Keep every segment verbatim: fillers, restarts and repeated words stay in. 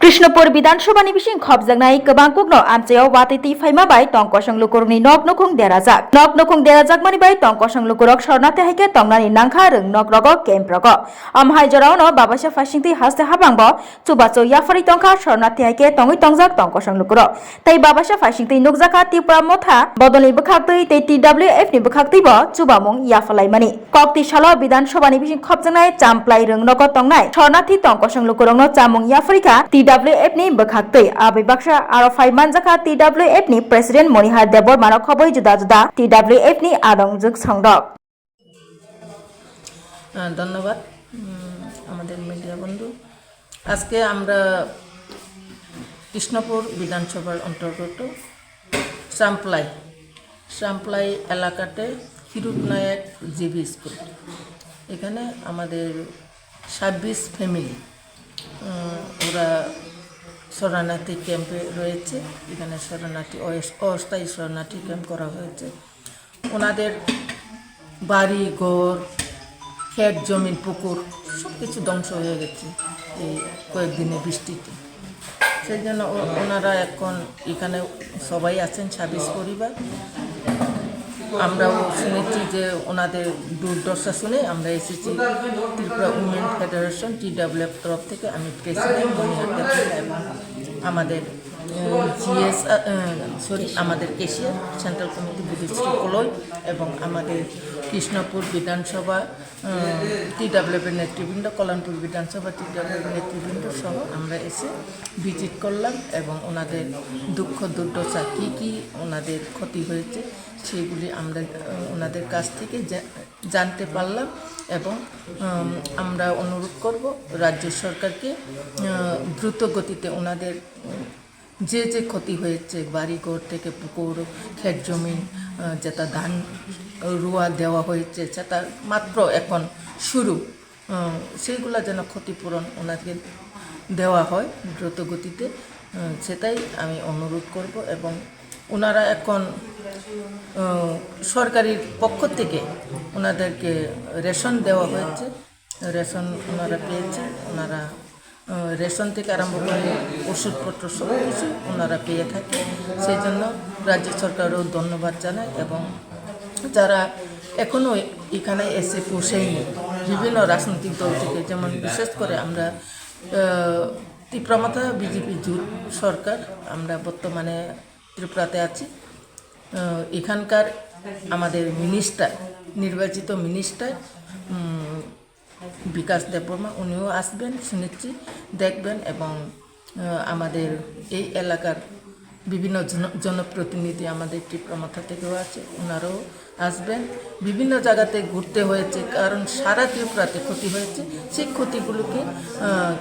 Krishnapur Bidhan Sabha ni bising khopjaknai kwbang kukno amchaio watwi twi phaima bai tong kosong lukurokni nok nukhung derajak. Nok nukhung derajakmani bai tong kosong lukurok sornathi hai khe tongnani nangkha rwng nok rogo, camp rogo. Omo hai jorao no Babaisa Phaisingtwi haste habangbo chubachu yapharwi tongkha, sornathi hai khe tongwi tongjak tong kosong lukurok. Tei Babaisa Phaisingtwi nukjakha Tipra Motha bodolni bwkhaktwi tei T W F ni bwkhaktwibo chubamung yaphalaimani. Kokti salo Bidhan Sabha ni bising khopjaknai Champlai rwng nogo tongnai sornathi tong kosong lukurokno chamung yapharwi kha T W F ni bwkhaktwi. Aboni baksa aro phai manjakha T W F ni President Monihar Debbarma no khobwi juda juda T W F ni adongjwk songrok. আহ, ধন্যবাদ, উম, আমাদের মিডিয়া বন্ধু। আজকে আমরা কৃষ্ণপুর বিধানসভার অন্তর্গত চাম্পলাই, চাম্পলাই এলাকাতে ক্ষীরোদ নায়ক জি বি স্কুল, এখানে আমাদের ছাব্বিশ ফ্যামিলি, উম, ওরা শরণার্থী ক্যাম্পে রয়েছে। এখানে শরণার্থী, অস-, অস্থায়ী শরণার্থী ক্যাম্প করা হয়েছে। ওনাদের বাড়ি ঘর, ক্ষেত জমিন, পুকুর সব কিছু ধ্বংস হয়ে গেছে এই কয়েকদিনের বৃষ্টিতে। সেই জন্য ও-, ওনারা এখন এখানে সবাই আছেন, ছাব্বিশ পরিবার। আমরাও শুনেছি যে ওনাদের দুর্দশা শুনে আমরা এসেছি Tripura women federation, T W F তরফ থেকে। আমি প্রেসিডেন্ট মণিহার দেবনাথ এবং আমাদের, আহ, জি এস, আহ, আহ, সরি, আমাদের ক্যাশিয়ার, সেন্ট্রাল কমিটি বুদ্ধশ্রী কলই এবং আমাদের কৃষ্ণপুর বিধানসভা, আহ, টি ডাব্লিউ এফ এর নেতৃবৃন্দ, কল্যাণপুর বিধানসভা টি ডাব্লিউ এফ এর নেতৃবৃন্দ সহ আমরা এসে ভিজিট করলাম এবং ওনাদের দুঃখ দুর্দশা, কী কী ওনাদের ক্ষতি হয়েছে, সেগুলি আমরা, আহ, ওনাদের কাছ থেকে জা-, জানতে পারলাম এবং, উম, আমরা অনুরোধ করব রাজ্য সরকারকে, আহ, দ্রুত গতিতে ওনাদের, উম, যে যে ক্ষতি হয়েছে, বাড়িঘর থেকে পুকুর, ক্ষেত জমিন, আহ, যেটা ধান রোয়া দেওয়া হয়েছে, সেটা মাত্র এখন শুরু, আহ, সেইগুলা যেন ক্ষতিপূরণ ওনাকে দেওয়া হয় দ্রুত গতিতে, আহ, সেটাই আমি অনুরোধ করব। এবং ওনারা এখন, আহ, সরকারির পক্ষ থেকে ওনাদেরকে রেশন দেওয়া হয়েছে, রেশন ওনারা পেয়েছে। ওনারা, আহ, রেশন থেকে আরম্ভ করে ওষুধপত্র সব কিছু ওনারা পেয়ে থাকে। সেই জন্য রাজ্য সরকারও ধন্যবাদ জানায়। এবং যারা এখনও এখানে এসে পৌঁছেনি, বিভিন্ন রাজনৈতিক দল থেকে, যেমন বিশেষ করে আমরা, আহ, ত্রিপুরা মথা বিজেপি জোট সরকার, আমরা বর্তমানে ত্রিপুরাতে আছি। আহ, এখানকার আমাদের মিনিস্টার, নির্বাচিত মিনিস্টার, উম, বিকাশ দেববর্মা, উনিও আসবেন শুনেছি, দেখবেন। এবং, আহ, আমাদের এই এলাকার বিভিন্ন জন-, জনপ্রতিনিধি আমাদের ত্রিপুরা মথা থেকেও আছে, ওনারাও আসবেন। বিভিন্ন জায়গাতে ঘুরতে হয়েছে, কারণ সারা ত্রিপুরাতে ক্ষতি হয়েছে। সেই ক্ষতিগুলোকে, আহ,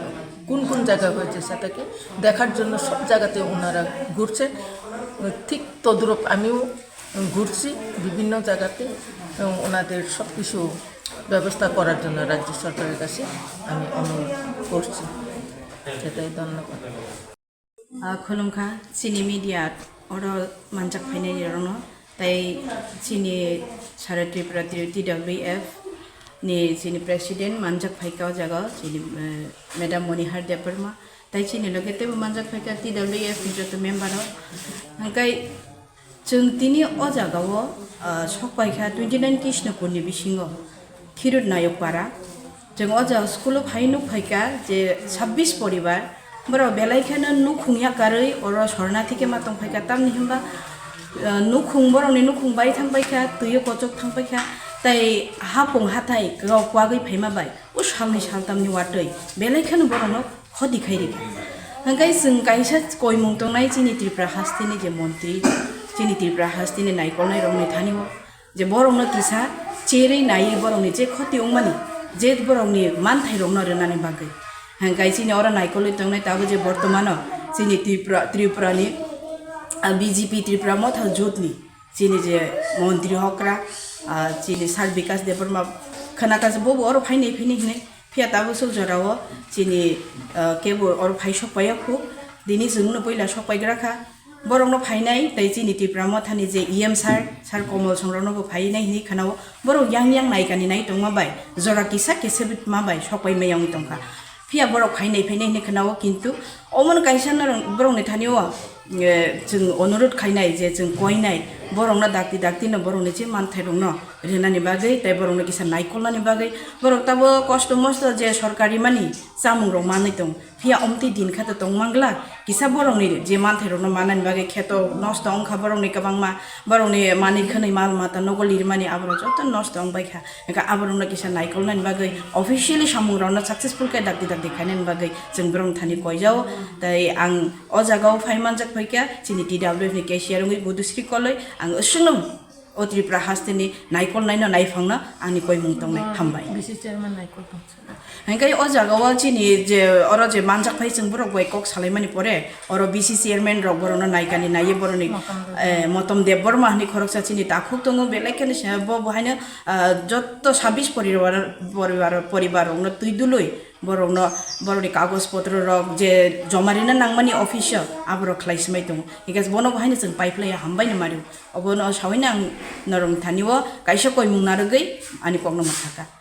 কোন কোন জায়গায় হয়েছে সেটাকে দেখার জন্য সব জায়গাতে ওনারা ঘুরছেন। ঠিক তদ্রূপ আমিও ঘুরছি বিভিন্ন জায়গাতে, এবং ওনাদের সব কিছু ব্যবস্থা করার জন্য রাজ্য সরকারের কাছে আমি অনুরোধ করছি। সেটাই, ধন্যবাদ। Ah, khulumkha, chini media oro manjak phainai rokno, tai chini Sara Tripura T W F ni chini president manjak phaikha o jaga o, chini, eh, Madam Monihar Debbarma, tai chini loge teibo manjak phaikha T W F ni joto member rok. Hingkai chwng tini o jaga o, ah, sok paikha twenty nine Krishnapur ni bisingo. Khirut Nayok Para. Chwng o jaga school o phai nuk phaikha je sabbish poribar. Borok belai kheno nukhung yakarwi oro sorna thike ma tong phaikha. Tamni hwnba, ah, nukhung, borokni nukhung bai thang paikha, twi o kochok thang paikha. Tai hapung hathai kwagwi phaima bai o salni saltamni watwi belai kheno borokno khoti khai rikha. Hingkai chwng kaisa koimung tongnai chini Tripura hasteni je montri, chini Tripura hasteni naikolnai rokni thani o. Je borokno kisa cherwi naiwi borokni je khoti wngmani, je borokni manthairokno rwnani bagwi. Hingkai chini oro naikolwi tongnai tabuk je bortomano chini Tripura, Tripurani, ah, B J P Tripura Motha Jotni chini je montri hokra, ah, chini Sir Bikash Debbarma khwnakha je bobo oro phainai phainai hinwi. Phiya tabuk sok jorao chini, ah, kebo oro phai sok paiya khu. Tini chwngno puila sok paigra kha. Borokno phainai tei chini Tipra Mothani je E M sir, Sir Komol Songrokno bo phainai hinwi khwnao. Borok yang yang naikani nai tongma bai jora kisa kisa ma bai sok pai maya wngwi tongkha. Phiya borok phainai phainai hinwi khwnao, kintu omono kaisa norok borokni thani o, eh, chwng onurut khainai je chwng koinai, borokno dakti dakti no borokni je manthai rokno rinani bagwi tei borokno kisa naikolnani bagwi borok tabo kosto mosto je sorkari mani chamung rok manwi tong. Phiya omtwi din kha to tong mangla, kisa borokni je manthai rokno manani bagwi kheto nosto wngkha borokni kwbangma, borokni manwi khwnwi mal mata nogo lirmani aborok joto nosto wngbaikha. Hingkhe aborokno kisa naikolnani bagwi officially samung rokno successful khe dakti dakti khainani bagwi chwng borokni thani koijao. Tei ang o jagao phai manjak phaikha chini T W F ni cashier wngwi Budusri Koloi, ang aswkno o Tripura hasteni naikolnaino naiphangno ani koimung tongnai. Hambai. B C chairman naikol tong. Hingkhe o jagao chini je oro je manjak phai chwng borok bai kok salaimani pore oro B C chairman rok borokno naikani naiye boroni, Motom Debbarma. Eh, Motom Debbarma hwnwi khoroksa chini takhuk tongo, belai kheno se bo bo haino, ah, jotto sabbish poribar, poribar, poribar rokno twi dului borokno borokni kagoj potro rok je joma rina nangmani office o aborok khlai swmai tongo. Hingkhe bono bo haino chwng paiphlaiya, hambai no mari. Obono sawi nang norok thani o kaisa koimung narwgwi ani kokno mwthaka.